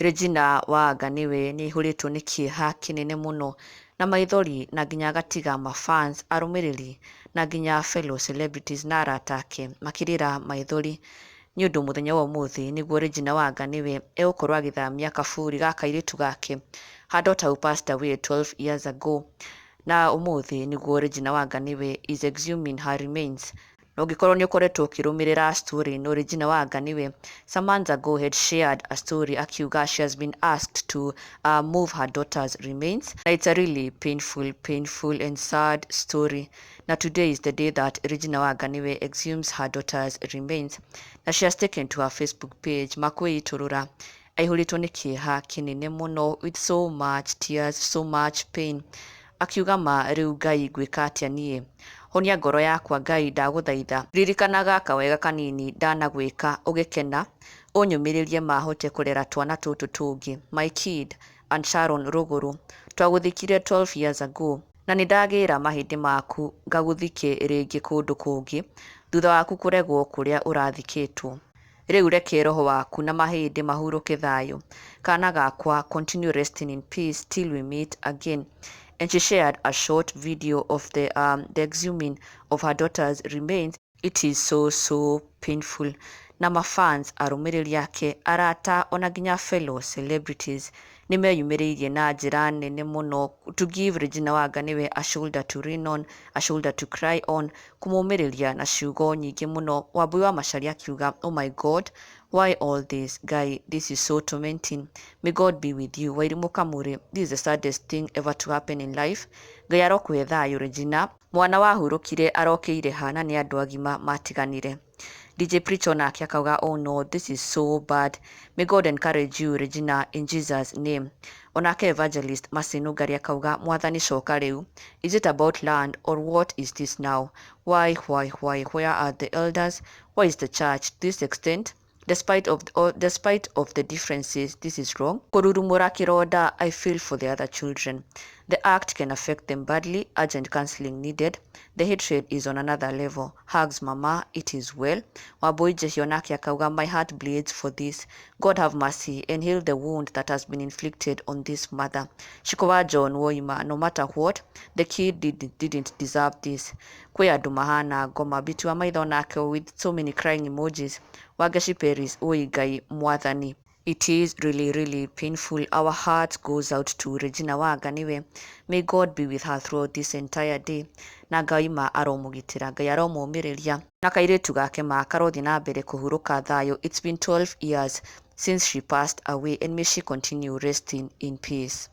Regina Wanga nĩwe nĩ aihũrĩtwo nĩ kĩeha kĩnene mũno na maithori na nginya agatiga mafans, arũmĩrĩri na nginya fellow celebrities na arata ake makĩrĩra maithori nĩ ũndũ mũthenya wa ũmũthĩ nĩguo Regina Wanga nĩwe egũkorwo agĩthamia kaburi ga kairĩtu gake. Her daughter who passed away 12 years ago, na ũmũthĩ nĩguo Regina Wanga nĩwe is exhuming her remains. Na ũngĩkorwo nĩ ũkoretwo ũkĩrũmĩrĩra story ĩno, Regina Wanga nĩwe some months ago had shared a story akiuga she has been asked to move her daughter's remains. Na it's a really painful, painful and sad story. Na today is the day that Regina Wanga nĩwe exhumes her daughter's remains, na she has taken to her Facebook page makwĩitũrũra aihũrĩtwo nĩ kĩeha kĩnene mũno, with so much tears, so much pain, akiuga, "Ma rĩu Ngai, ngwĩka atĩa niĩ? Honia ngoro yakwa Ngai, ndagũthaitha. Ririkanaga kawega kanini ndanagwĩka ũgĩkena, ũnyũmĩrĩrie mahote kũrera twana tũtũ tũngĩ." My kid and Sharon Rũgũrũ, twagũthikire 12 years ago na nĩ ndagĩra mahĩndĩ maku ngagũthike rĩngĩ kũndũ kũngĩ thutha waku kũregwo kũrĩa ũrathikĩtwo. Rĩu reke roho waku na mahĩndĩ mahurũke thayũ. Kana gakwa, continue resting in peace till we meet again. And she shared a short video of the exhuming of her daughter's remains. It is so, so painful. Na mafans, arũmĩrĩri ake, arata ona nginya fellow celebrities nĩ meyumĩrĩirie na njĩra nene mũno to give Regina Wanga nĩwe a shoulder to lean on, a shoulder to cry on, kũmũmĩrĩria na ciugo nyingĩ mũno. Wambui wa Macharia akiuga, "Oh my God, why all this guy? This is so tormenting. May God be with you." Wairimũ Kamuri, "This is the saddest thing ever to happen in life. Ngai arokũhe thayũ, Regina. Mwana wahurũkire arokĩire ha na nĩ andũ agima matiganire?" DJ Preacher onake akauga, "Oh no, this is so bad. May God encourage you, Regina, in Jesus' name." Onake Evangelist Masinu Ngari akauga, "Mwathani coka rĩu. Is it about land or what is this now? Why? Where are the elders? Why is the church to this extent? Despite of the differences, this is wrong. Kururumura kiroda, I feel for the other children. The act can affect them badly. Urgent counseling needed. The hatred is on another level. Hugs, mama, it is well." Wambui Jehi onake akauga, "My heart bleeds for this. God have mercy and heal the wound that has been inflicted on this mother." Shikowa John Woima, "No matter what, the kid didn't deserve this. Kwĩ andũ mahana ngoma." Biti wa maitho onake with so many crying emojis. Wangeshi Paris, "Oi Ngai mwathani." It is really, really painful. Our heart goes out to Regina Wanga niwe. May God be with her throughout this entire day. Na Ngai ma aromũgitĩra, Ngai aromũmĩrĩria. Na kairĩtu gake ma karothiĩ na mbere kũhurũka thayũ. It's been 12 years since she passed away, and may she continue resting in peace.